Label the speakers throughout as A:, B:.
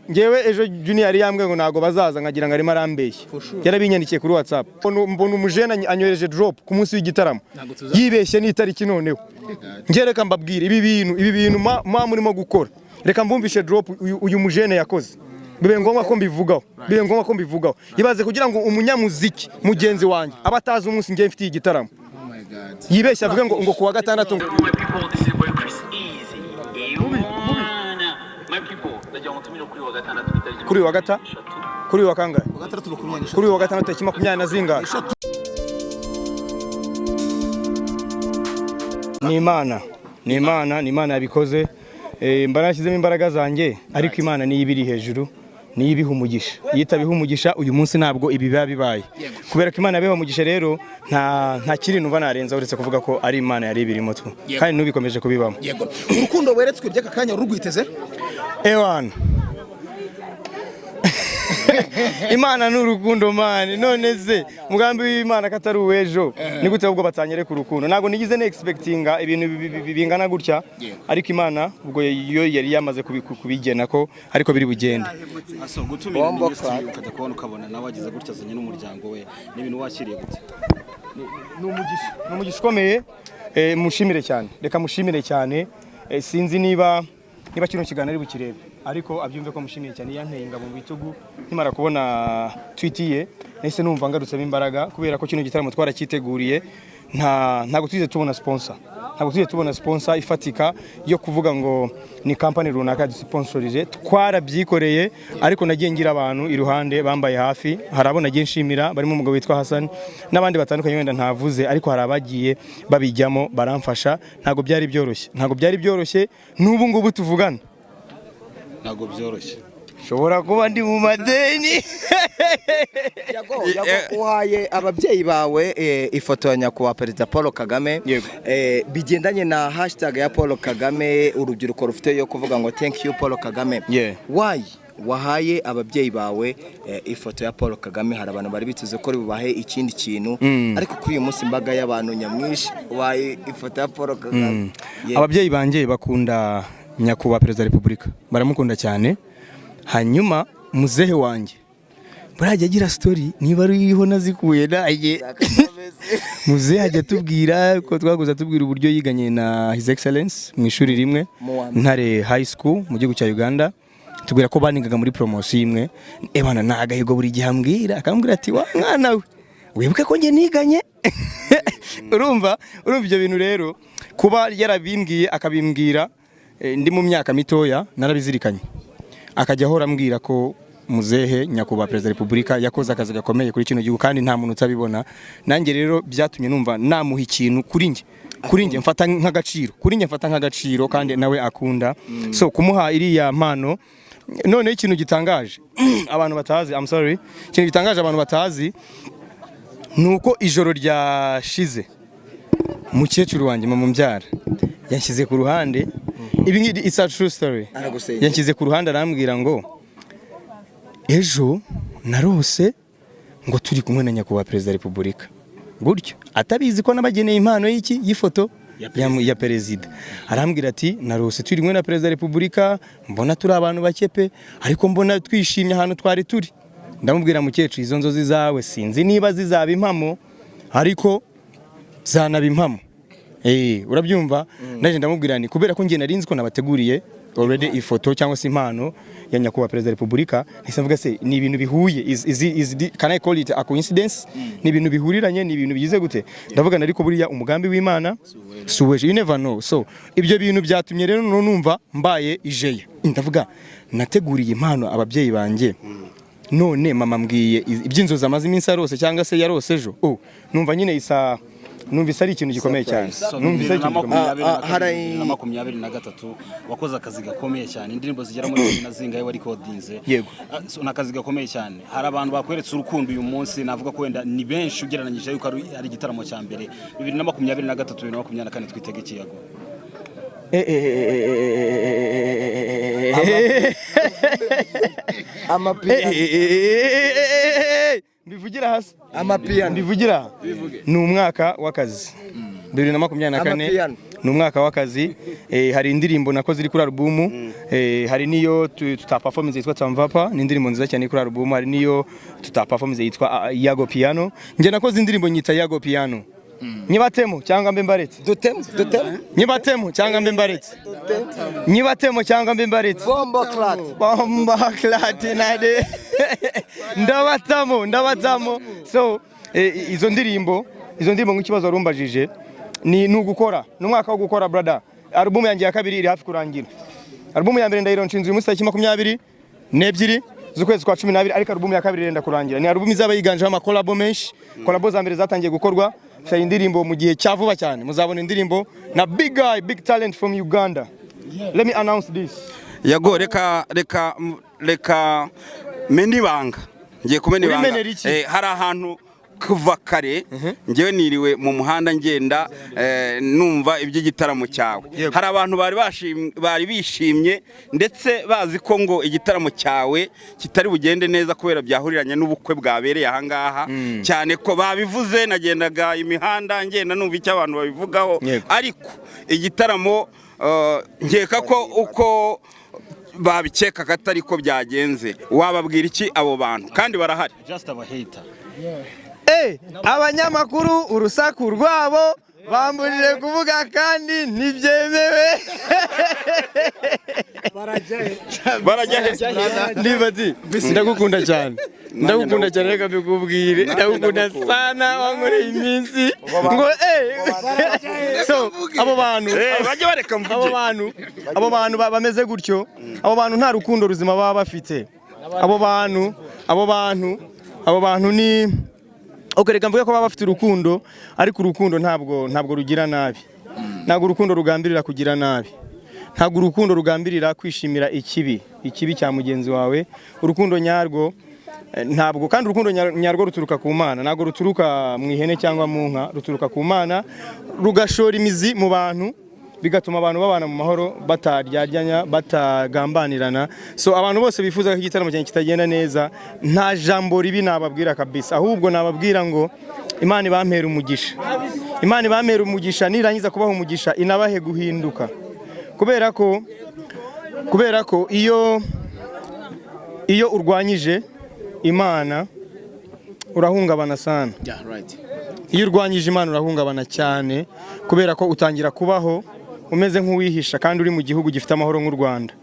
A: Njyewe ejo Junior yari yambwiye ngo ntabwo bazaza, nkagira ngo arimo arambeshya. Yarabinyandikiye kuri WhatsApp. Mbona umujene anyohereje drop ku munsi w'igitaramo, yibeshye n'itariki. Noneho njye reka mbabwire, ibi bintu ma murimo gukora, reka mbumvishe drop uyu mujene yakoze. Bibe ngombwa ko mbivugaho, bibe ngombwa ko mbivugaho. Ibaze kugira ngo umunyamuziki mugenzi wanjye aba atazi umunsi ngiye mfitiye igitaramo, yibeshye avuge ngo kuwa gatandatu ngo
B: My people, this is your boy Chris Easy. Ewana. My people, ndagira ngo ntumire kuri wa gatandatu itariki
A: Kuri uyu wa
B: 23.
A: Kuri uyu wa kangahe?
C: Gatandatu, 23.
A: Kuri uyu wa gatandatu tariki makumyabiri na zingahe? Ni Imana, ni Imana, ni Imana yabikoze. Mba nashyizemo imbaraga zanjye, ariko Imana niyo ibiri hejuru, niyo ibiha umugisha. Iyo itabiha umugisha, uyu munsi ntabwo ibi biba bibaye. Kubera ko Imana yabiha umugisha rero, nta kindi numva narenza uretse kuvuga ko ari Imana yari ibirimo tu, kandi n'ubikomeje kubibamo.
C: Yego, urukundo weretswe by'aka kanya rurwiteze?
A: Ewana, Imana ni urukundo, man. None se umugambi w'Imana ko atari uw'ejo, ni gute ahubwo batanyereka urukundo? Ntabwo nigize ne expectinga ibintu bingana gutya, ariko Imana ubwo yo yari yamaze kubigena ko ariko biri bugende.
D: So gutumira minisitiri, ukajya kubona ukabona nawe agize gutya azanye n'umuryango we, ni ibintu wakiriye gute?
A: Ni umugisha, ni umugisha ukomeye. Mushimire cyane, reka mushimire cyane. Sinzi niba kino kiganiro ari bukirebe, ariko abyumve ko mushimiye cyane. Yanteye ingabo mu bitugu. Nkimara kubona tweet ye, nahise numva ngarutsemo imbaraga, kubera ko kino gitaramo twaracyiteguriye. Ntabwo twigeze tubona sponsor, ntabwo twigeze tubona sponsor ifatika yo kuvuga ngo ni company runaka yadusponsorije. Twarabyikoreye, ariko nagiye ngira abantu iruhande bambaye hafi. Hari abo nagiye nshimira, barimo umugabo witwa Hassan n'abandi batandukanye wenda ntavuze, ariko hari abagiye babijyamo baramfasha. Ntabwo byari byoroshye, ntabwo byari byoroshye. N'ubu ngubu tuvugana
D: Ntabwo byoroshye.
A: Nshobora kuba ndi mu madeni.
E: Yago, Yago, uhaye ababyeyi bawe ifoto ya nyakubahwa Perezida Paul Kagame.
A: Yego.
E: Bigendanye na hashtag ya Paul Kagame urubyiruko rufite yo kuvuga ngo "Thank you, Paul Kagame". Why wahaye ababyeyi bawe ifoto ya Paul Kagame? Hari abantu bari biteze ko bubahe ikindi kintu, ariko kuri uyu munsi imbaga y'abantu nyamwinshi wahaye ifoto ya Paul Kagame. Yeah.
A: Ababyeyi banjye bakunda nyakubahwa Perezida wa Repubulika, baramukunda cyane. Hanyuma muzehe wanjye burajya agira story, niba ariho nazikuye nanjye. Muzehe ajya atubwira ko twaguze, atubwira uburyo yiganye na His Excellence mu ishuri rimwe,
E: Mu wa mbere.
A: Ntare High School mu gihugu cya Uganda. Tubwira ko banigaga muri promotion imwe. Ebana, ni agahigo. Buri gihe ambwira, akambwira ati: "Wa mwana we, wibuke ko njye niganye." Urumva ibyo bintu rero, kuba yarabimbwiye, akabimbwira ndi mu myaka mitoya, narabizirikanye. Akajya ahora ambwira ko muzehe nyakubahwa Perezida wa Repubulika yakoze akazi gakomeye kuri kino gihugu, kandi nta muntu utabibona. Nanjye rero byatumye numva namuha ikintu kuri njye mfata nk'agaciro, kuri njye mfata nk'agaciro kandi nawe akunda. So kumuha iriya mpano. Noneho ikintu gitangaje abantu batazi, I'm sorry, ikintu gitangaje abantu batazi ni uko ijoro ryashize mukecuru wanjye, mama mbyara, yanshyize ku ruhande. Ibi ngibi it's a true story.
E: Aragusengera.
A: Yanshyize ku ruhande, arambwira ngo: "Ejo narose ngo turi kumwe na nyakubahwa Perezida wa Repubulika." Gutyo atabizi ko nabageneye impano y'iki, y'ifoto ya perezida. Arambwira ati: "Narose turi kumwe na Perezida wa Repubulika, mbona turi abantu bake pe, ariko mbona twishimye ahantu twari turi." Ndamubwira: "Mukecuru, izo nzozi zawe sinzi niba zizaba impamo, ariko zanaba impamo." Urabyumva? Ndaje ndamubwira ni kubera ko njye nari nzi ko nabateguriye already ifoto cyangwa se impano ya nyakubahwa Perezida wa Repubulika. Nahise mvuga: "Se ni ibintu bihuye, is can I call it a coincidence? Ni ibintu bihuriranye, ni ibintu bigize gute?" Ndavuga na ariko buriya umugambi w'Imana si uwejo, you never know. So ibyo bintu byatumye rero noneho numva mbaye ijeya. Ndavuga: "Nateguriye impano ababyeyi banjye, none mama mbwiye iby'inzozi amaze iminsi arose cyangwa se yarose ejo." Oh, numva nyine isa, numvise ari ikintu gikomeye cyane, numvise ari ikintu gikomeye.
D: 2023 wakoze akazi gakomeye cyane, indirimbo zigera muri cumi na zingahe warikodinze?
A: Yego.
D: So, ni akazi gakomeye cyane. Hari abantu bakweretse urukundo uyu munsi, navuga ko wenda ni benshi ugereranyije yuko ari igitaramo cya mbere. 2023, 2024, twitege ikiyago?
E: Amapiyano.
A: Mbivugira hasi.
E: Amapiyano.
A: Mbivugira, ni umwaka w'akazi, 2024.
E: Amapiyano.
A: Ni umwaka w'akazi. Hari indirimbo nakoze iri kuri alubumu, hari niyo tutaperforminze yitwa Tamvapa, ni indirimbo nziza cyane iri kuri alubumu. Hari niyo tutaperforminze yitwa Yago Piano. Njye nakoze indirimbo nyita Yago Piano. Nyibatemo cyangwa mbe mbaretse?
E: Dutemu, dutemu.
A: Nyibatemo cyangwa mbe mbaretse? Nyibatemo cyangwa mbe mbaretse?
E: Bomboclaat.
A: Bomboclaat nade. Ndabatamo, ndabatamo. So izo ndirimbo, nk'ikibazo warumbajije, ni ugukora, ni umwaka wo gukora, brother. Album yanjye ya kabiri iri hafi kurangira. Album ya mbere ndayilaunchinze uyu munsi tariki 22 z'ukwezi kwa 12, ariko album ya kabiri irenda kurangira. Ni album izaba yiganjemo amakolabo menshi. Collabo za mbere zatangiye gukorwa. Mfite indirimbo mu gihe cya vuba cyane, muzabona indirimbo na big guy, big talent from Uganda. Let me announce this.
F: Yago, reka mena ibanga, ngiye kumena ibanga.
A: Urimenera iki?
F: Hari ahantu kuva kare ngewe niriwe mu muhanda ngenda, numva iby'igitaramo cyawe. Hari abantu bari bishimye ndetse bazi ko ngo igitaramo cyawe kitari bugende neza kubera byahuriranye n'ubukwe bwabereye ahangaha, cyane ko babivuze. Nagendaga imihanda ngenda numva icyo abantu babivugaho. Ariko igitaramo, nkeka ko uko babikekaga atari ko byagenze. Wababwira iki abo bantu? Kandi barahari.
D: Just aba hater.
A: Abanyamakuru urusaku rwabo bambujije kuvuga kandi ntibyemewe.
F: Barajya he?
A: Ndibati, ndagukunda cyane, ndagukunda cyane. Reka mbikubwire, ndagukunda sana, wankoreye iminsi ngo so abo bantu
F: Bajye bareka
A: abo
F: mvuge.
A: bantu, abo bantu bameze gutyo, abo bantu nta rukundo ruzima baba bafite. Abo bantu ni okay, reka mvuge ko baba bafite urukundo, ariko urukundo ntabwo rugira nabi, ntabwo urukundo rugambirira kugira nabi, ntabwo urukundo rugambirira kwishimira ikibi cya mugenzi wawe. Urukundo nyarwo ntabwo, kandi urukundo nyarwo ruturuka ku Mana, ntabwo ruturuka mu ihene cyangwa mu nka. Ruturuka ku Mana, rugashora imizi mu bantu, bigatuma abantu babana mu mahoro, bataryarya, batagambanirana. So abantu bose bifuza ko igitaramo cyanjye kitagenda neza, nta jambo ribi nababwira kabisa, ahubwo nababwira ngo Imana ibampere umugisha, Imana ibampere umugisha, nirangiza kubaha umugisha inabahe guhinduka, kubera ko iyo urwanyije Imana urahungabana sana. Iyo urwanyije Imana urahungabana cyane, kubera ko utangira kubaho umeze nk'uwihisha kandi uri mu gihugu gifite amahoro nk'u Rwanda.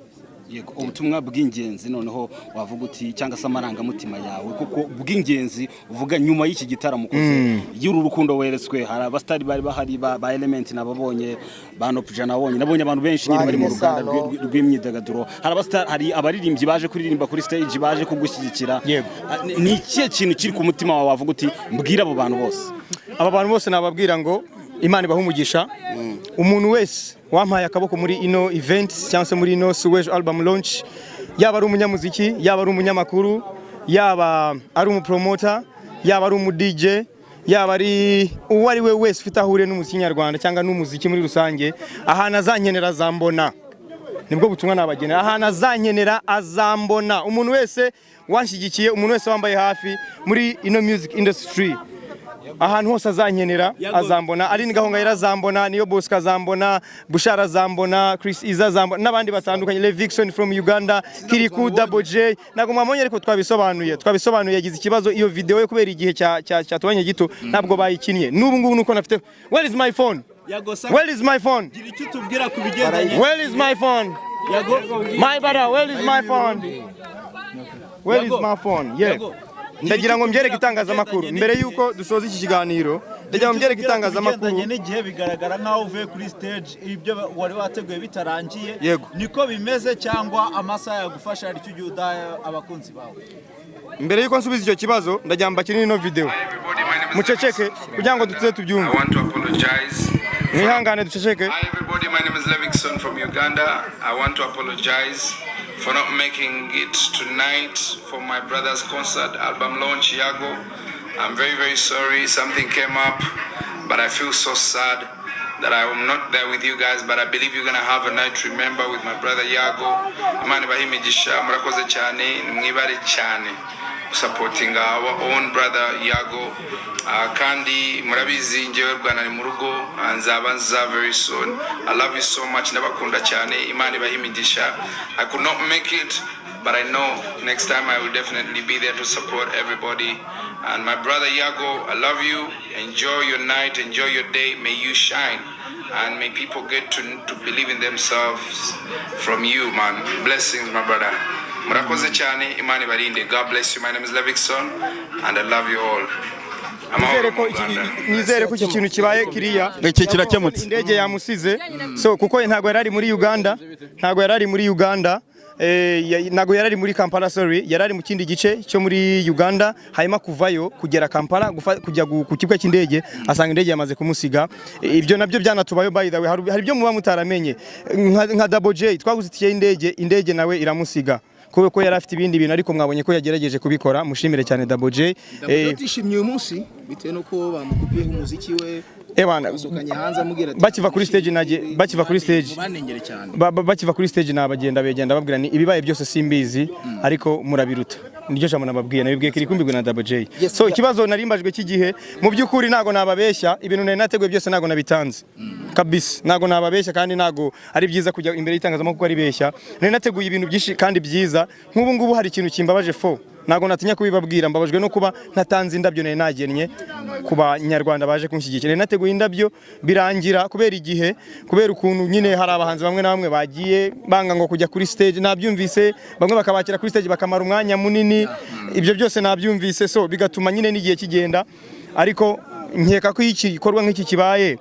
D: Yego, ubutumwa bw'ingenzi noneho wavuga uti, cyangwa se amarangamutima yawe kuko bw'ingenzi uvuga nyuma y'iki gitaramo ukoze, y'uru rukundo weretswe. Hari abasitari bari bahari, ba Element nababonye, ba Noopja nabonye, nabonye abantu benshi nyine bari mu ruganda rw'imyidagaduro. Hari abasitari, hari abaririmbyi baje kuririmba kuri stage, baje kugushyigikira. Ah, ni ikihe kintu kiri ku mutima wawe wavuga uti mbwira abo bantu bose?
A: Aba bantu bose nababwira ngo Imana ibahe umugisha. Umuntu wese wampaye akaboko muri ino event cyangwa se muri ino Suwejo album launch, yaba ari umunyamuziki, yaba ari umunyamakuru, yaba ari umupromoter, yaba ari umu DJ, yaba ari uwo ari we wese ufite aho ahuriye n'umuziki nyarwanda cyangwa n'umuziki muri rusange, ahantu azankenera azambona. Nibwo butumwa nabagenera: ahantu azankenera azambona. Umuntu wese wanshyigikiye, umuntu wese wambaye hafi muri ino music industry, ahantu hose azankenera azambona. Aline Gahongayire azambona, Niyo Bosco azambona, Bushara azambona, Chris Iza azambona n'abandi batandukanye, Levixone from Uganda, Kirikou, Double J. Ntabwo mwabonye, ariko twabisobanuye. Yagize ikibazo iyo video yo kubera igihe cyatubanye gito, ntabwo bayikinnye. N'ubu ngubu nuko nafite. Where is my phone? Where is my phone?
G: Gira icyo utubwira ku bigendanye
A: Where is my phone?
G: Yago.
A: My brother, where is my phone? Where is my phone? Yeah. Ndagira ngo mbyereke itangazamakuru mbere yuko dusoza iki kiganiro. Ndagira ngo mbyereke itangazamakuru.
G: Bigendanye n'igihe, bigaragara nk'aho uvuye kuri stage ibyo wari wateguye bitarangiye.
A: Yego.
G: Niko bimeze cyangwa amasaha yagufasha, hari icyo ugiye udaha abakunzi bawe?
A: Mbere yuko nsubiza icyo kibazo, ndagira ngo mbakinire ino video. Muceceke kugira ngo dutuze tubyumve.
H: I want to apologize.
A: Mwihangane, duceceke.
H: Hi everybody, my name is Levixone from Uganda. I want to apologize for not making it tonight for my brother's concert album launch, Yago. I'm very, very sorry. Something came up, but I feel so sad that I am not there with you guys, but I believe you're gonna have a night to remember with my brother Yago. Imana ibahe imigisha, murakoze cyane, mwibare cyane. Supporting our own brother Yago. Kandi murabizi, njyewe Rwanda ni mu rugo, nzaba nza very soon. I love you so much, ndabakunda cyane, Imana ibahe imigisha. I could not make it, but I know next time I will definitely be there to support everybody. And my brother Yago, I love you. Enjoy your night, enjoy your day. May you shine and may people get to believe in themselves from you, man. Blessings, my brother. Murakoze cyane, Imana ibarinde. God bless you. My name is Levixone and I love you all. Amahoro
A: Nizere ko
H: mu Rwanda.
A: Nizere ko iki kintu kibaye kiriya.
F: Iki kirakemutse.
A: Indege yamusize, so kuko ntabwo yari ari muri Uganda, ntabwo yari ari muri Uganda, ntabwo yari ari muri Kampala, sorry, yari ari mu kindi gice cyo muri Uganda. Hanyuma kuvayo kugera Kampala, kujya ku kibuga cy'indege, asanga indege yamaze kumusiga. Ibyo nabyo byanatubayo, by the way. Hari ibyo muba mutaramenye, nka Double J twaguze itike y'indege, indege nawe iramusiga kubera ko yari afite ibindi bintu, ariko mwabonye ko yagerageje kubikora. Mushimire cyane Double J.
C: Utishimye uyu munsi bitewe n'uko bamukupiyeho umuziki we,
A: Ewana,
C: basohokanye hanze amubwira ati
A: bakiva kuri stage najye bakiva kuri stage
C: banengere cyane.
A: Bakiva kuri stage nabagenda begenda babwira ni ibibaye byose simbizi, ariko murabiruta. Niryo jambo nababwiye, nabibwiye Kirikumbi na Double J. So ikibazo narimbajwe cy'igihe, mu by'ukuri ntago nababeshya, ibintu nari nateguye byose ntago nabitanze kabisa, ntago nababeshya, kandi ntago ari byiza kujya imbere y'itangazamakuru kuko ari beshya. Nari nateguye ibintu byinshi kandi byiza. Nk'ubu ngubu hari ikintu kimbabaje fo, ntago natinya kubibabwira. Mbabajwe no kuba ntatanze indabyo nari nagennye ku Banyarwanda baje kunshyigikira. Nari nateguye indabyo, birangira kubera igihe, kubera ukuntu nyine hari abahanzi bamwe na bamwe bagiye banga ngo kujya kuri stage, nabyumvise, bamwe bakabakira kuri stage bakamara umwanya munini, ibyo byose nabyumvise, so bigatuma nyine n'igihe kigenda. Ariko nkeka ko iyo igikorwa nk'iki kibaye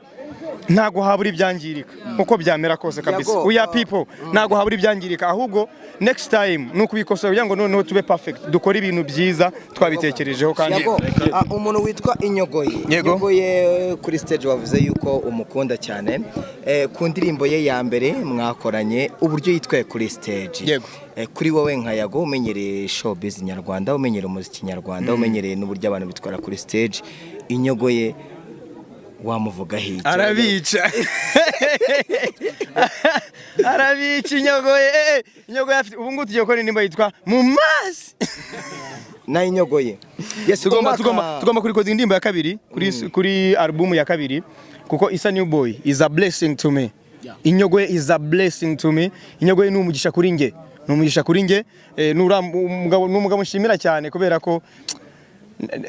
A: ntago habura ibyangirika, uko byamera kose kabisa.
E: Yago,
A: We are people, ntago habura ibyangirika. Ahubwo next time ni ukubikosora kugira ngo noneho tube perfect, dukore ibintu byiza twabitekerejeho kandi.
E: Yago, umuntu witwa Inyogoye.
A: Yego.
E: Inyogoye kuri stage wavuze yuko umukunda cyane. Ku ndirimbo ye ya mbere mwakoranye, uburyo yitwaye kuri stage.
A: Yego.
E: Kuri wowe nka Yago umenyereye showbiz nyarwanda, umenyereye umuziki nyarwanda, umenyereye n'uburyo abantu bitwara kuri stage, Inyogoye wamuvugaho iki?
A: Arabica, arabica Inyogoye. Inyogoye afite, ubu ngubu tugiye gukora indirimbo yitwa Mu Mazi.
E: Na Inyogoye. Yes,
A: Tugomba tugomba kurikodinga indirimbo ya kabiri kuri album ya kabiri, kuko Isa New Boy is a blessing to me. Inyogoye is a blessing to me. Inyogoye ni umugisha kuri nge, ni umugisha kuri nge. Nura umugabo, ni umugabo nshimira cyane kubera ko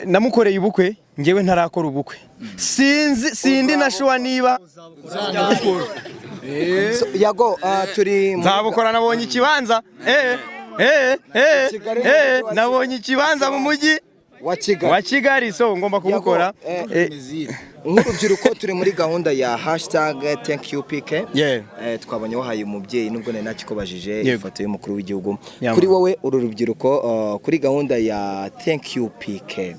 A: namukoreye ubukwe ngewe ntarakora ubukwe. Sinzi, sindi na sure niba
E: So, Yago, turi
A: nzabukora. Nabonye ikibanza,
E: Kigali,
A: nabonye ikibanza mu mujyi
E: wa Kigali.
A: Wa Kigali, so ngomba kubukora.
E: Yago, nk'urubyiruko turi muri gahunda ya #ThankYouPK. Twabonye wahaye umubyeyi, nubwo nari nakikubajije, ifoto y'umukuru w'igihugu. Kuri wowe uru rubyiruko, kuri gahunda ya Thank You PK,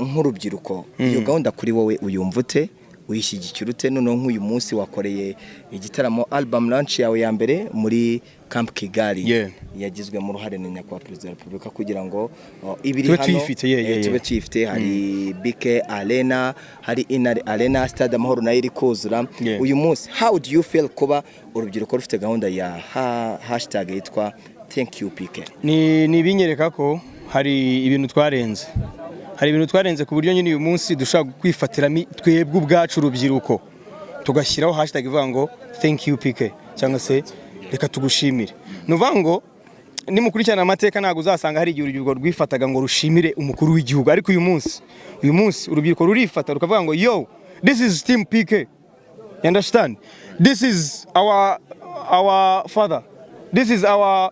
E: nk'urubyiruko iyo gahunda kuri wowe uyumva ute, uyishyigikira ute? Noneho nk'uyu munsi wakoreye igitaramo album launch yawe ya mbere muri Camp Kigali, yagizwemo uruhare na Nyakubahwa Perezida wa Repubulika kugira ngo ibiri
A: Tube
E: hano
A: tuyifite, yeah.
E: tube tuyifite. Hari BK Arena, hari Intare Arena, Stade Amahoro nayo iri kuzura. Uyu munsi how do you feel kuba urubyiruko rufite gahunda ya hashtag yitwa Thank You PK?
A: Ni ibinyereka ko hari ibintu twarenze, hari ibintu twarenze ku buryo nyine uyu munsi dushobora kwifatira twebwe ubwacu urubyiruko tugashyiraho hashtag ivuga ngo "Thank you PK", cyangwa se "Reka tugushimire". Ni ukuvuga ngo nimukurikirana amateka ntabwo uzasanga hari igihe urubyiruko rwifataga ngo rushimire umukuru w'igihugu, ariko uyu munsi urubyiruko rurifata rukavuga ngo "Yo, this is team PK, you understand? This is our father, this is our,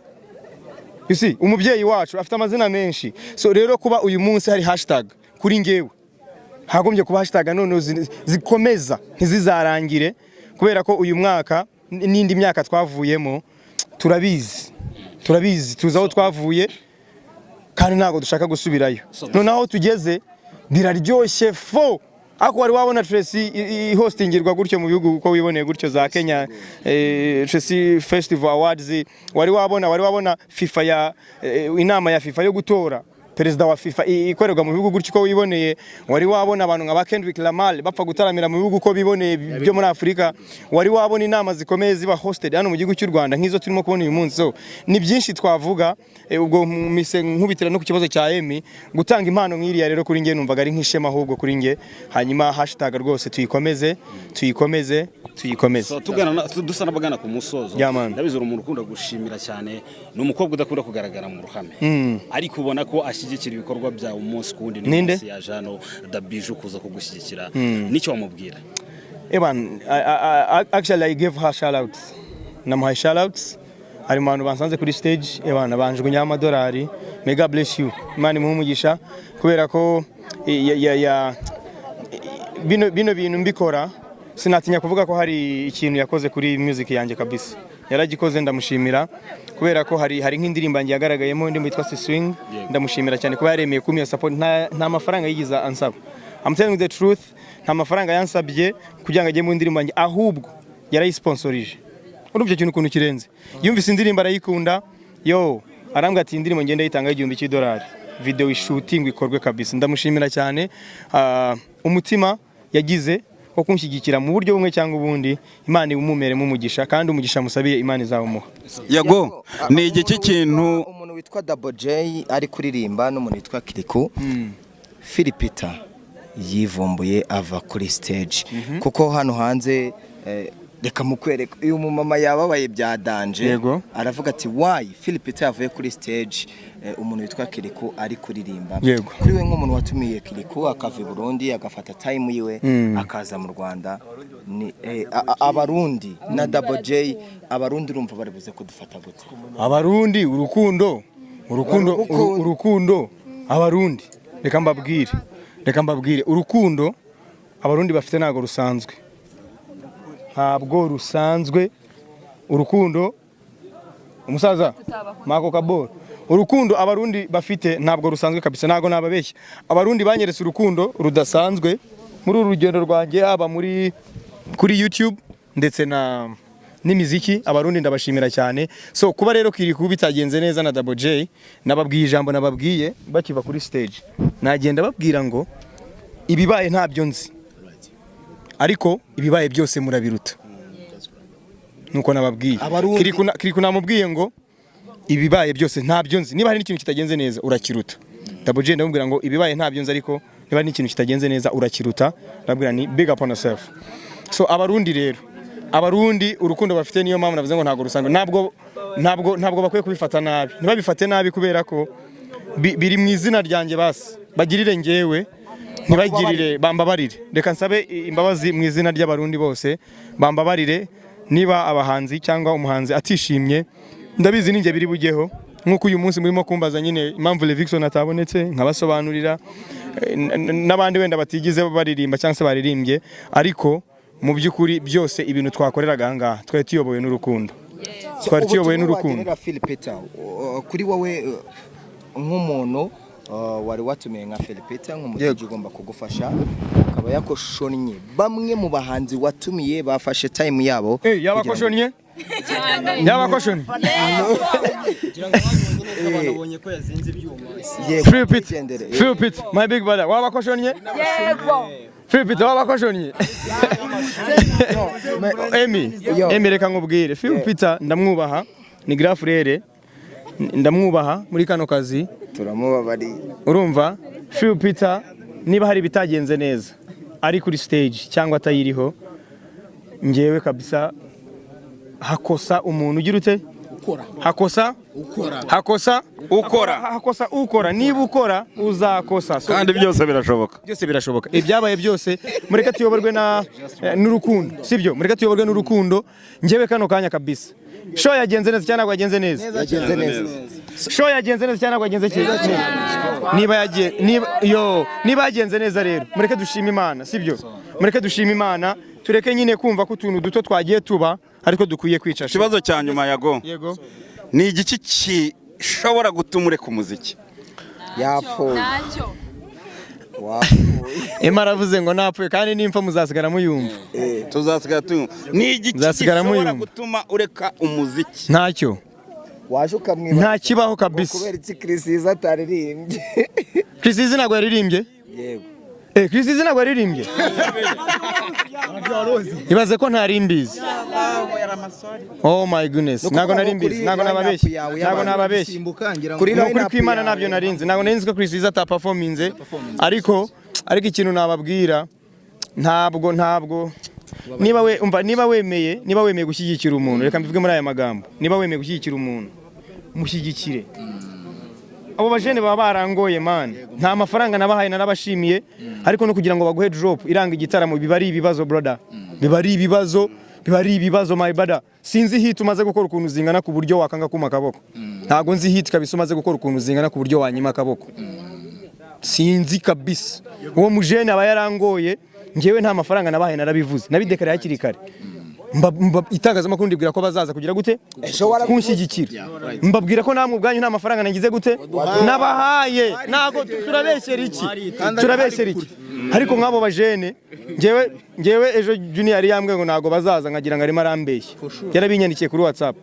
A: you see, umubyeyi wacu afite amazina menshi." So rero kuba uyu munsi hari hashtag, kuri ngewe hagombye kuba hashtag noneho zikomeza ntizizarangire, kubera ko uyu mwaka n'indi myaka twavuyemo turabizi, turabizi, tuzi aho twavuye kandi ntabwo dushaka gusubirayo. Noneho aho tugeze biraryoshye fo, ariko wari wabona Tracy ihostingirwa gutyo mu bihugu uko wiboneye gutyo za Kenya, Tracy Festival Awards? Wari wabona FIFA ya inama ya FIFA yo gutora Perezida wa FIFA ikorerwa mu bihugu gutyo uko wiboneye. Wari wabona abantu nka ba Kendrick Lamar bapfa gutaramira mu bihugu uko biboneye byo muri Afurika? Wari wabona inama zikomeye ziba hosted hano mu gihugu cy'u Rwanda nk'izo turimo kubona uyu munsi? So ni byinshi twavuga. Ubwo mise nkubitira no ku kibazo cya Emmy, gutanga impano nk'iriya rero kuri njye numvaga ari nk'ishema ahubwo kuri njye. Hanyuma hashtag rwose tuyikomeze, tuyikomeze, tuyikomeze.
D: So, tugana dusa n'abagana ku musozo.
A: Yeah, man.
D: Ndabizi uri umuntu ukunda gushimira cyane, ni umukobwa udakunda kugaragara mu ruhame, ariko ubona ko ashyigikira ibikorwa byawe umunsi ku wundi. Ni
A: Ninde?
D: munsi yaje hano Dabiju kuza kugushyigikira, nicyo wamubwira?
A: Eban, actually I gave her shout outs. Namuhaye shout outs. Ari mu bantu bansanze kuri stage, eban banjugunyaho amadolari. May God bless you. Imana imuhe umugisha kubera ko ya bino bintu mbikora, sinatinya kuvuga ko hari ikintu yakoze kuri music yanjye kabisa. Yaragikoze, ndamushimira kubera ko hari nk'indirimbo yanjye yagaragayemo, indirimbo yitwa Swing. Ndamushimira cyane kuba yaremeye kumpa support. Nta mafaranga yigeze ansaba. I'm telling you the truth, nta mafaranga yansabye kugira ngo ajye mu ndirimbo yanjye, ahubwo yarayisponsorije. Urumva icyo kintu ukuntu kirenze? Yumvise indirimbo arayikunda, yo arambwira ati indirimbo ngenda yitanga $1000, video shooting ikorwe kabisa. Ndamushimira cyane, umutima yagize wo kunshyigikira mu buryo bumwe cyangwa ubundi. Imana iwumumeremo umugisha, kandi umugisha musabiye Imana izawumuha.
F: Yago, ni igiki kintu
E: Umuntu witwa Double J ari kuririmba n'umuntu witwa Kirikou, Philipita yivumbuye ava kuri stage, kuko hano hanze reka mukwereka, uyu mumama yababaye bya danger. Aravuga ati why Philipita yavuye kuri stage umuntu witwa Kirikou ari kuririmba? Kuri we nk'umuntu watumiye Kirikou akava i Burundi, agafata time yiwe akaza mu Rwanda, ni Abarundi na Double J, Abarundi urumva bari buze kudufata gute?
A: Abarundi, urukundo, urukundo, urukundo Abarundi, reka mbabwire, urukundo Abarundi bafite ntabwo rusanzwe, ntabwo rusanzwe. Urukundo, umusaza Mako Kaboro, urukundo Abarundi bafite ntabwo rusanzwe kabisa, ntabwo nababeshya. Abarundi banyeretse urukundo rudasanzwe muri uru rugendo rwanjye, haba muri kuri YouTube ndetse na n'imiziki. Abarundi ndabashimira cyane. So kuba rero Kirikou bitagenze neza na Double J, nababwiye ijambo nababwiye bakiva kuri stage, nagenda babwira ngo ibibaye ntabyo nzi, ariko ibibaye byose murabiruta. Nuko nababwiye. Kirikou namubwiye ngo ibibaye byose ntabyo nzi, niba hari n'ikintu kitagenze neza urakiruta. Double J ndamubwira ngo ibibaye ntabyo nzi, ariko niba hari n'ikintu kitagenze neza urakiruta. Ndabwira ni big up on yourself. So Abarundi rero, Abarundi urukundo bafite, niyo mpamvu navuze ngo ntabwo rusanzwe, ntabwo bakwiye kubifata nabi. Ntibabifate nabi kubera ko biri mu izina ryanjye. Basi bagirire njyewe, ntibagirire, bambabarire. Reka nsabe imbabazi mu izina ry'Abarundi bose, bambabarire niba abahanzi cyangwa umuhanzi atishimye. Ndabizi ninjye biri bujyeho, nk'uko uyu munsi murimo kumbaza nyine impamvu Levixone atabonetse, nkabasobanurira, n'abandi wenda batigize baririmba cyangwa se baririmbye. Ariko mu by'ukuri byose ibintu twakoreraga aha ngaha twari tuyobowe n'urukundo, twari tuyobowe
E: Ubutumwa
A: n'urukundo.
E: wagenera Philipita, kuri wowe, nk'umuntu wari watumiye nka Philipita nk'umuteji ugomba kugufasha, akaba yakoshonnye bamwe mu bahanzi watumiye bafashe time yabo
A: Yabakoshonnye, yabakoshonnye.
G: Banabonye ko yazinze ibyuma.
E: Yego,
A: Philipita,
E: wigendere.
A: Philipita, my big brother, wabakoshonnye?
I: Yego.
A: Philipita, wabakoshonnye? Emi.
E: Yo.
A: Emi, reka nkubwire, Philipita ndamwubaha, ni grand frère, ndamwubaha muri kano kazi.
E: Turamubabariye.
A: Urumva Philipita, niba hari ibitagenze neza ari kuri stage cyangwa atayiriho, njyewe kabisa hakosa umuntu ugira ute? Hakosa hakosa
F: Ukora.
A: Hakosa ukora. Niba ukora uzakosa. So,
F: Kandi byose birashoboka.
A: Byose birashoboka. Ibyabaye byose mureke tuyoborwe na n'urukundo, sibyo? Mureke tuyoborwe n'urukundo. Njyewe kano kanya kabisa, show yagenze neza cyangwa ntabwo yagenze neza?
E: Yagenze neza.
A: Show yagenze neza cyangwa ntabwo yagenze neza? Niba yagiye, niba yo, niba yagenze neza rero mureke dushime Imana, sibyo? Mureke dushime Imana, tureke nyine kumva ko utuntu duto twagiye tuba ariko dukwiye kwica.
F: Ikibazo cya nyuma, Yago.
A: Yego.
F: Ni igiki gishobora gutuma ureka umuziki?
E: Yapfuye.
I: Ntacyo.
E: Wapfuye.
A: Emma aravuze ngo napfuye, kandi nimfa muzasigara muyumva.
F: Tuzasigara tuyumva. Ni igiki
A: Nzasigara
F: gishobora
A: muyumva.
F: gutuma ureka umuziki?
A: Ntacyo.
E: Waje ukamwiba.
A: Nta kibaho kabisa.
E: Kubera iki Chris Eazy ataririmbye?
A: Chris Eazy ntabwo yaririmbye?
E: Yego.
A: Eh, Chris Eazy ntabwo yaririmbye? Ibaze ko ntari mbizi. Oh my goodness,
E: Ni
A: ntabwo
E: ukuvuga
A: nari
E: ngo
A: mbizi,
E: kuri
A: ntabwo
E: line-up
A: nababeshye,
E: yawe
A: ntabwo
E: y'abantu
A: nababeshye.
E: Kuri
A: Ni ukuri
E: line-up
A: kw'Imana
E: yawe.
A: ntabyo narinzi, ntabwo narinzi ko Chris Eazy ataperforminze, ariko ikintu nababwira, ntabwo niba we umva, niba wemeye gushyigikira umuntu, reka mbivuge muri aya magambo, niba wemeye gushyigikira umuntu, mushyigikire. Abo bajene baba barangoye, man. Nta mafaranga nabahaye, narabashimiye, ariko no kugira ngo baguhe drop iranga igitaramo biba ari ibibazo, brother, biba ari ibibazo, biba ari ibibazo, my brother. Sinzi hit umaze gukora ukuntu zingana ku buryo wakanga kuma akaboko. Ntabwo nzi hit kabisa umaze gukora ukuntu zingana ku buryo wanyima akaboko. Sinzi kabisa. Uwo mujene aba yarangoye. Njyewe nta mafaranga nabahaye, narabivuze, nabidekaraye hakiri kare. Itangazamakuru ndibwira ko bazaza kugira gute?
E: Ejo warabivuze.
A: Kunshyigikira. Mbabwira ko namwe ubwanyu nta mafaranga nagize gute nabahaye. Ntabwo turabeshyera iki? Turabeshyera iki? Ariko nk'abo bajene, njyewe ejo Junior yari yambwiye ngo ntabwo bazaza, nkagira ngo arimo arambeshya. Yarabinyandikiye kuri WhatsApp,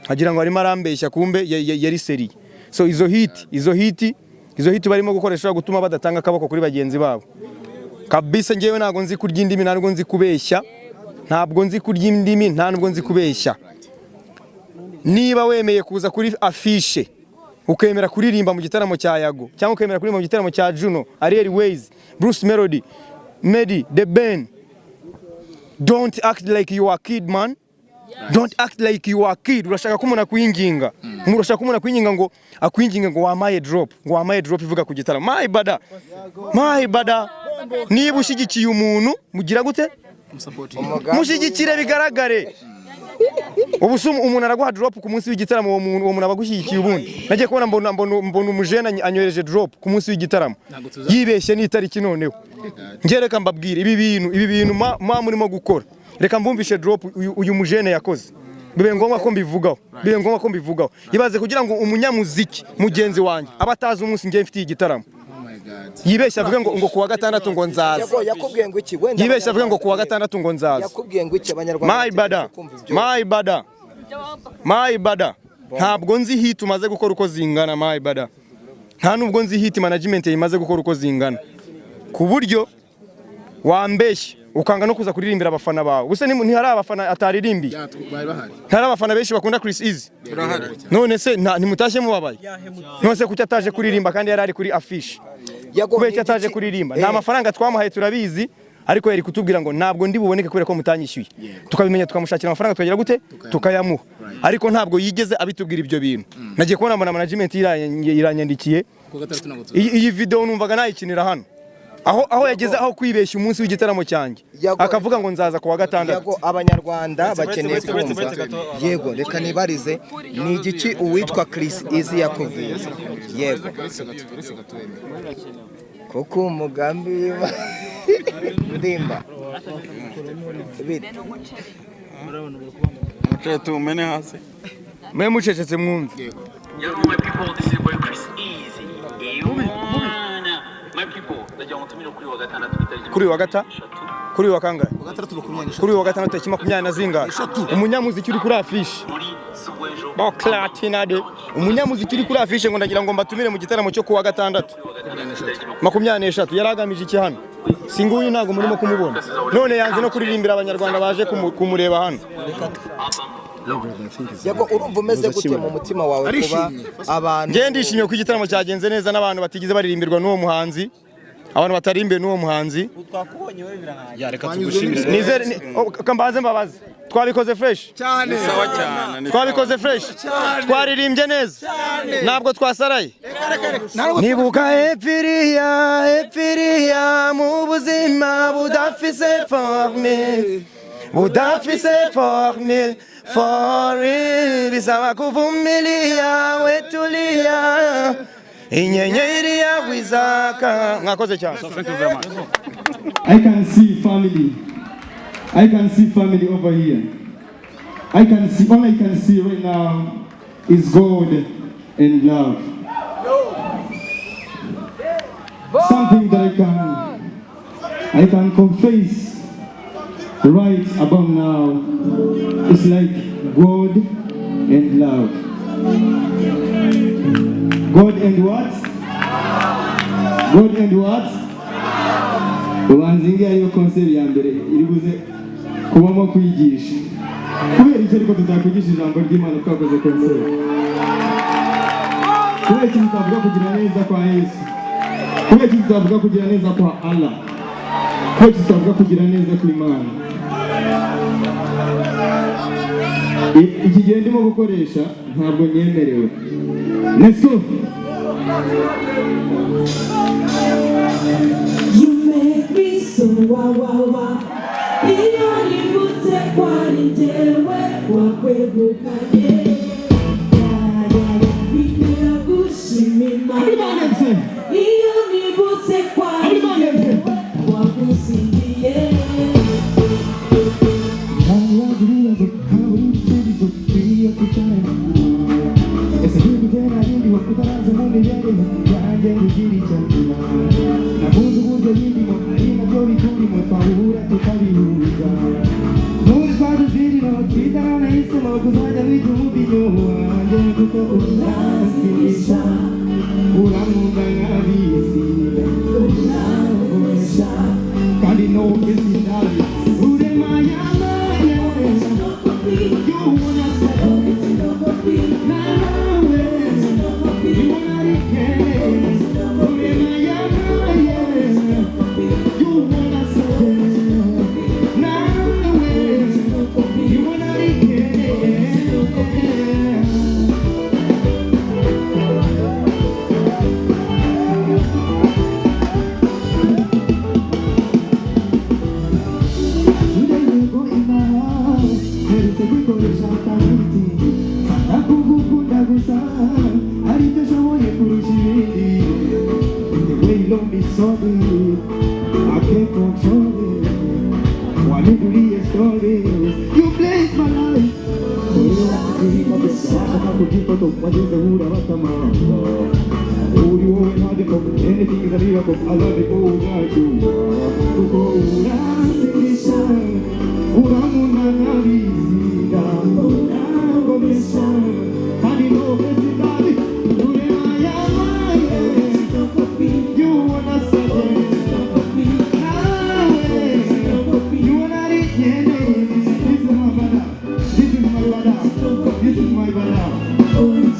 A: nkagira ngo arimo arambeshya, kumbe yari sérieux. So izo hit barimo gukoresha gutuma badatanga akaboko kuri bagenzi babo kabisa. Njyewe ntabwo nzi kurya indimi, ntabwo nzi kubeshya, ntabwo nzi kurya indimi, nta nubwo nzi kubeshya. Niba wemeye kuza kuri afishe, ukemera kuririmba mu gitaramo cya Yago, cyangwa ukemera kuririmba mu gitaramo cya Juno, Ariel Ways, Bruce Melody, Meddy, The Ben, don't act like you are kid, man. Don't act like you are kid. Urashaka ko umuntu akwinginga, urashaka ko umuntu akwinginga, ngo akwinginga ngo wamaye drop, ngo wamaye drop ivuga ku gitaramo. My brother, my brother, niba ushyigikiye umuntu, mugira gute? Mushyigikire bigaragare. Ubu se umuntu araguha drop ku munsi w'igitaramo, uwo muntu aba agushyigikiye? Ubundi nagiye kubona mbona umujene anyohereje drop ku munsi w'igitaramo, yibeshye n'itariki. Noneho njye reka mbabwire, ibi bintu ma murimo gukora, reka mbumvishe drop uyu mujene yakoze. Bibe ngombwa ko mbivugaho, bibe ngombwa ko mbivugaho. Ibaze kugira ngo umunyamuziki mugenzi wanjye aba atazi umunsi ngiye mfitiye igitaramo, yibeshye avuge ngo kuwa gatandatu ngo nzaza.
E: Yago, yakubwiye ngo iki wenda?
A: Yibeshye avuge ngo kuwa gatandatu ngo nzaza.
E: Yakubwiye ngo iki? Abanyarwanda
A: My brother,
E: bategereje kumva ibyo.
A: my brother, my brother, ntabwo nzi hit umaze gukora uko zingana, my brother. Nta nubwo nzi hit management imaze gukora uko zingana ku buryo wambeshye ukanga no kuza kuririmbira abafana bawe. Gusa ntihari abafana ataririmbiye?
C: Bari bahari.
A: Ntihari abafana benshi bakunda Chris Eazy? None se ntimutashye mubabaye? None se kuki ataje kuririmba kandi yari ari kuri affiche?
E: Yago,
A: Kubera icyo
E: ni
A: ataje kuririmba? Nta mafaranga twamuhaye, turabizi, ariko yari kutubwira ngo ntabwo ndi buboneke kubera ko mutanyishyuye, tukabimenya, tukamushakira amafaranga, tukagira gute, tukayamuha. Ariko ntabwo yigeze abitubwira ibyo bintu. Nagiye kubona mbona management iranyandikiye.
C: Kuwa gatandatu ntabwo
A: Iyi video numvaga nayikinira hano, aho yageze aho kwibeshya umunsi w'igitaramo cyanjye, akavuga ngo nzaza ku wa gatandatu.
E: Yego, Abanyarwanda bakeneye
G: uretse-
E: kumva.
G: Uretse gato.
E: Yego, reka nibarize, ni igiki uwitwa Chris Eazy yakubwiye? Yego, kuko umugambi w'Imana bite?
F: Umuceri tuwumene hasi.
A: Mwe mucecetse mwumve.
B: Yo, my people, this is your boy Chris Eazy. Iwana. My people, ndagira ngo ntumire kuri wa gatandatu itariki
A: Kuri uyu wa gata
B: 3.
A: Kuri uyu wa kangahe?
C: Kuwa gatandatu 23.
A: Kuri uyu wa gatandatu tariki makumyabiri na zingahe? Umunyamuziki uri kuri afishe
B: Muri Suwejo.
A: Boklatinade, umunyamuziki uri kuri afishe ngo ndagira ngo mbatumire mu gitaramo cyo kuwa gatandatu 23, yari agamije iki hano? Si nguyu? Ntabwo murimo kumubona? None yanze no kuririmbira Abanyarwanda baje kumureba hano.
E: Yego, urumva umeze gute mu mutima wawe kuba abantu
A: Njye ndishimiye ko igitaramo cyagenze neza n'abantu batigeze baririmbirwa n'uwo muhanzi, abantu batarimbiwe n'uwo muhanzi.
D: Ya, reka tugushimire.
A: Nizere oh, kambaze mbabaze, twabikoze fresh?
C: Cyane.
F: Sawa cyane, ni
A: Twabikoze fresh, twaririmbye neza, ntabwo twasaraye. Nibuka hepfiriya hepfiriya mu buzima budafise formule, budafise formule, formule, bisaba kuvumilia, wetulia, inyenyeri yawe izaka. Mwakoze cyane.
D: Thank you very much.
I: I can see family. I can see family over here. I can see, all I can see right now is God and love. Something that I can confess right about now is like God and love. God and what? God and what? Ubanza iyi ngiyi ariyo concert ya mbere iri buze kubamo kwigisha. Kubera iki ariko tutakwigisha ijambo ry'Imana twakoze concert? Kubera iki tutavuga kugira neza kwa Yesu? Kubera iki tutavuga kugira neza kwa Allah? Kubera iki tutavuga kugira neza kw'Imana? Iki gihe ndimo gukoresha ntabwo nyemerewe. Let's go.
J: You make me so wow wow wow. Iyo nibutse ko ari njyewe wakwegukanye, bintera gushima Imana. Iyo nibutse ko ari njyewe wagusingiye.
I: Ibibazo habura ibisubizo bikwiye kwicarana. Ese ntibigutera bindi utaraza mu mibereho yanjye ngo ugire icyo nyuma? Nakunze uburyo bindimo, ari nabyo bikurimo, twahura tukabihuza muri twa duziriro twitana. Nahisemo kuzajya wita umubinyo wanjye kuko uransimisha, urankunda nkabisiga, urankoresha kandi no sinabi urema yamaye. You wanna say nawe you wanna urema yamaye. You wanna say nawe you wanna. 2 days ago in my house, mperutse kwikoresha akabiti, nsanga kugukunda gusa aribyo nshoboye kurusha ibindi. The way you love me so deep, I can't control it. Wamiguriye stories, you bless my life. Washaka kugifoto wageze urabatamaza. Uri wowe nta anything is a miracle. I love you all that you are, kuko uransigisha, urankunda nkabiziga, urangomesha kandi no sinabi urema yamaye. You wanna say nawe you wanna. This is my brother, this is my brother, this is my brother. Nawe you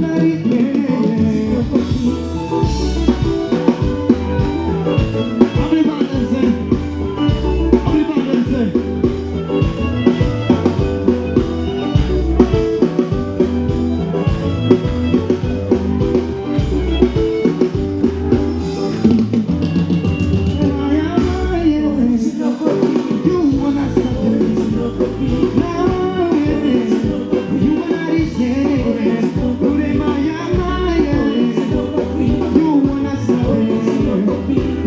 I: wanna. Everybody say, everybody say. You wanna say nawe you wanna. Urema yamaye. You wanna say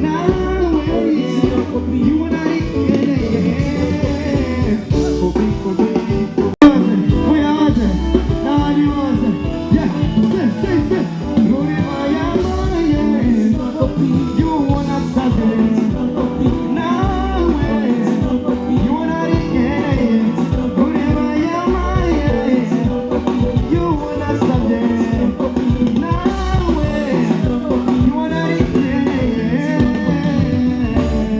I: nawe you wanna. Kopi kopi muyaje n'abandi bose. Yeah, say say say urema yamaye. You wanna say nawe you wanna. Urema yamaye. You wanna say nawe you wanna.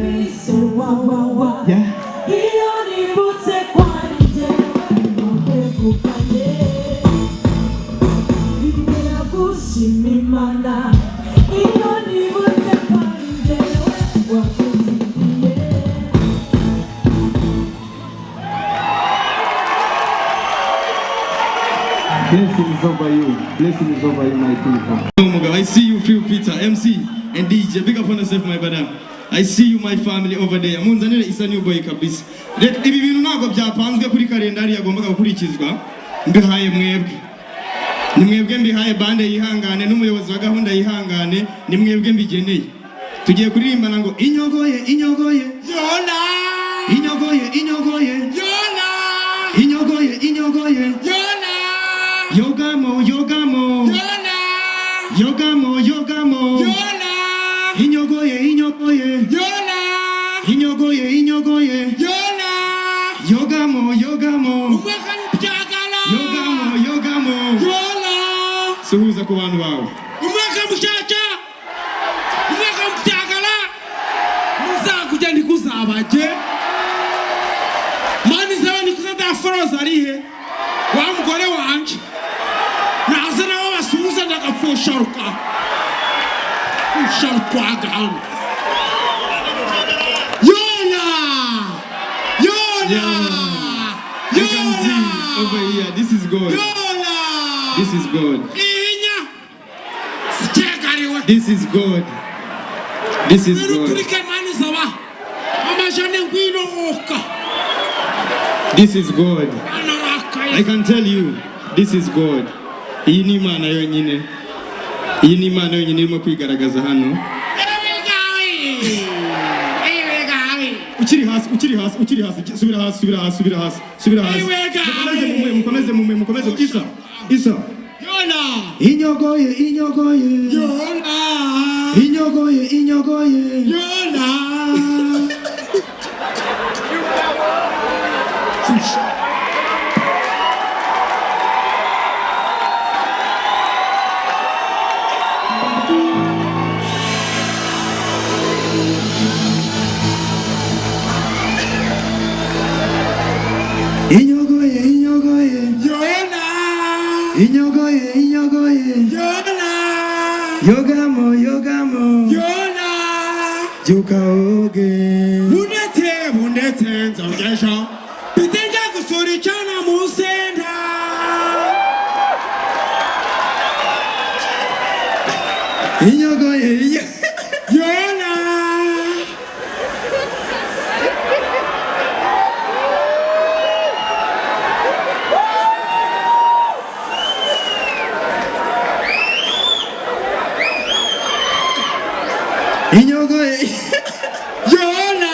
J: Me so wow wow wow.
I: Yeah.
J: Iyo nibutse ko ari njyewe wakwegukanye, bintera gushima Imana. Iyo nibutse ko ari njyewe wagusingiye.
I: Blessings over you. Blessings over you, my people. Umugabo, I see you, Phil Peter, MC and DJ. Big up on yourself, my brother. I see you, my family over there. Munzanire isa new boy kabisa. Reka ibi bintu ntabwo byapanzwe kuri kalendari yagombaga gukurikizwa. Mbihaye mwebwe. Ni mwebwe mbihaye, bande yihangane n'umuyobozi wa gahunda yihangane, ni mwebwe mbigeneye. Tugiye kuririmbana ngo inyogoye inyogoye.
K: Yola!
I: Inyogoye inyogoye.
K: Yola!
I: Inyogoye inyogoye.
K: Yola!
I: Yogamo yogamo.
K: Yola!
I: Yogamo yogamo.
K: Yola!
I: Inyogoye inyogoye.
K: Yola!
I: Inyogoye inyogoye.
K: Yola!
I: Yogamo yogamo.
K: Umwe.
I: Suhuza ku bantu bawe.
K: Umwaka mushasha, umwaka mutyagala, muzakuja ndikuzabanje mani zaba ndikuza foroza arihe wa mugore wanje naze nabo basuhuza ndagapfusharuka usharukwagana. Yola yola.
I: You can see over here, this is God.
K: Yola.
I: This is God.
K: Inya sichekariwe.
I: This is God. This is God.
K: Turike mani zaba amajane ngwino oka.
I: This is God.
K: Anarakaye.
I: I can tell you, this is God. Iyi ni Imana yonyine. Iyi ni Imana yonyine irimo kwigaragaza hano. Ukiri hasi, ukiri hasi, ukiri hasi, subira hasi, subira hasi, subira hasi, subira hasi. Mukomeze mumwe, mukomeze mumwe, mukomeze. Isa, Isa.
K: Yola.
I: Inyogoye, inyogoye.
K: Yola.
I: Inyogoye, inyogoye.
K: Yola.
I: Inyogoye, inyogoye.
K: Yola.
I: Inyogoye, inyogoye.
K: Yola.
I: Yogamo, yogamo.
K: Yola.
I: Byuka woge.
K: Bunete bunete nzogesho. Bitenja gusura icyana mu senda.
I: Inyogoye, inyogoye.
K: Yola.
I: Inyogoye.
K: Yola.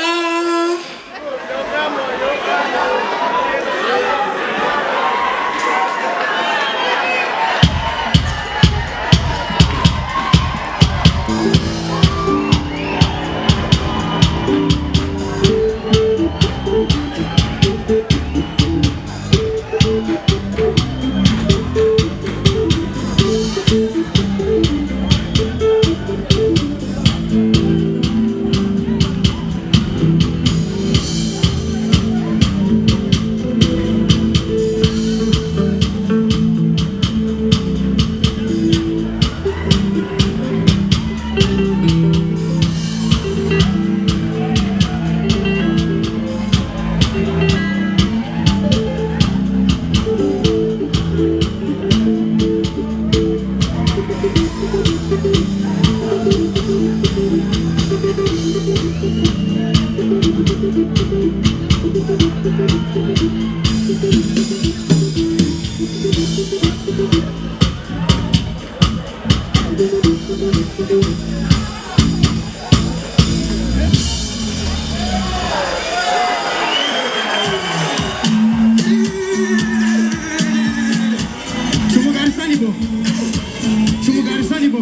I: Chumugarisanibo. Chumugarisanibo.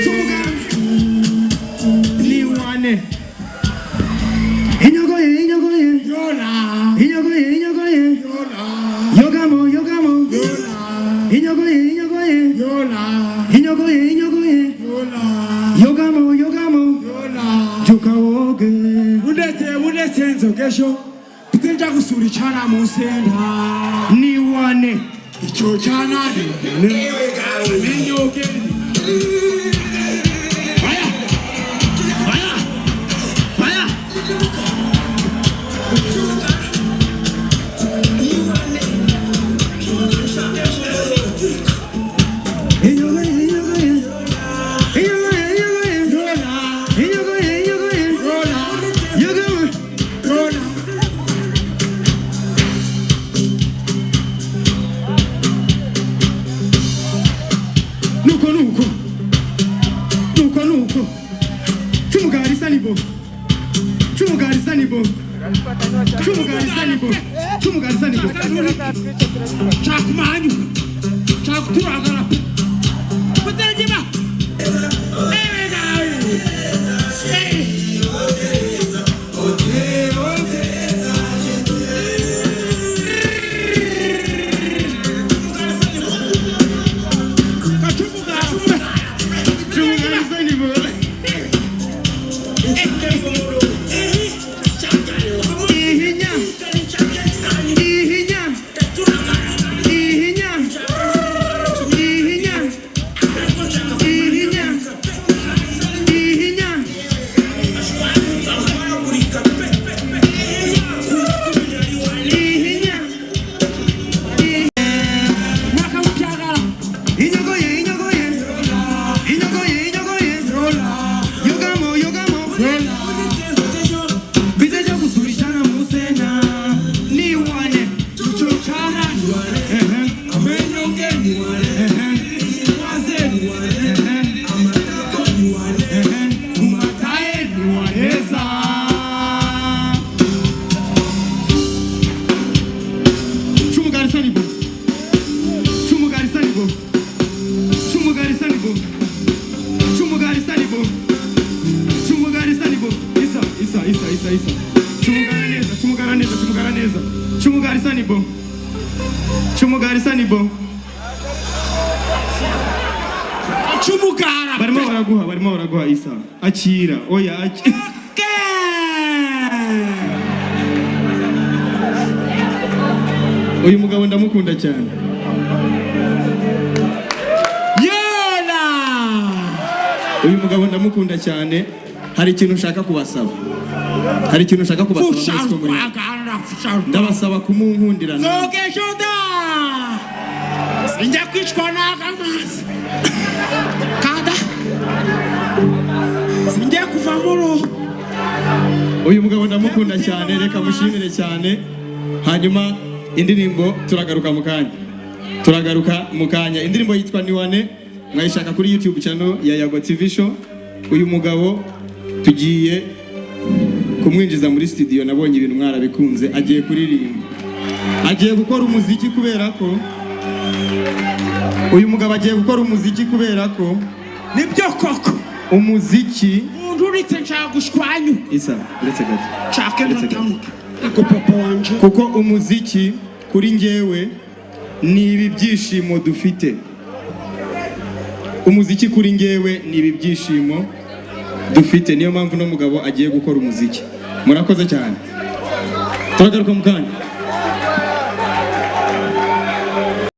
I: Chumugar. Liwane. Inyogoye, inyogoye.
K: Yola.
I: Inyogoye, inyogoye.
K: Yola.
I: Yogamo, yogamo.
K: Yola.
I: Inyogoye, inyogoye.
K: Yola.
I: Inyogoye, inyogoye.
K: Yola.
I: Yogamo, yogamo.
K: Yola.
I: Byuka woge.
K: Bunete bunete nzogesho. Bitenja gusura icyana mu senda.
I: Niwane.
K: Icyo cyana ni amenyoge. Fire! Fire! Fire!
I: Inyogoye, inyogoye. Inyogoye, inyogoye.
K: Yola.
I: Inyogoye, inyogoye.
K: Yola.
I: Yogamo.
K: Yola.
I: Nuko nuko. Nuko nuko. Chumugarisanibo. Chumugarisanibo. Chumugarisanibo. Chumugarisanibo.
K: Chakumanyu. Chakuturagara. Kutangiba. Ewe nawe. Hey.
I: Sanibo. Cumugari Sanibo. Cumugari Sanibo. Cumugari Sanibo. Isa, Isa, Isa, Isa, Isa. Cumugara neza, cumugara neza, cumugara neza. Cumugari Sanibo. Cumugari Sanibo.
K: Cumugara.
I: Barimo baraguha, barimo baraguha Isa. Akira, oya akira. Uyu mugabo ndamukunda cyane.
K: Yela.
I: Uyu mugabo ndamukunda cyane. Hari ikintu nshaka kubasaba. Hari ikintu nshaka kubasaba mwese ko muri. Ndabasaba kumunkundira nawe.
K: Zogeshoda. Sinjya kwicwa n'amazi. Kada. Sinjya kuva mu.
I: Uyu mugabo ndamukunda cyane, reka mushimire cyane. Hanyuma indirimbo turagaruka mu kanya. Turagaruka mu kanya. Indirimbo yitwa Niwane, mwayishaka kuri YouTube channel ya Yago TV Show. Uyu mugabo tugiye kumwinjiza muri studio, nabonye ibintu mwarabikunze, agiye kuririmba. Agiye gukora umuziki kubera ko uyu mugabo agiye gukora umuziki kubera ko
K: nibyo koko
I: umuziki
K: umuntu uritse nshaka gushwanyu.
I: Isa, uretse gato.
K: Nshake
I: Uretse gato.
K: ntamuke ngo papa wanje.
I: Kuko umuziki kuri njyewe ni ibi byishimo dufite. Umuziki kuri njyewe ni ibi byishimo dufite, niyo mpamvu uno mugabo agiye gukora umuziki. Murakoze cyane, turagaruka mu kanya.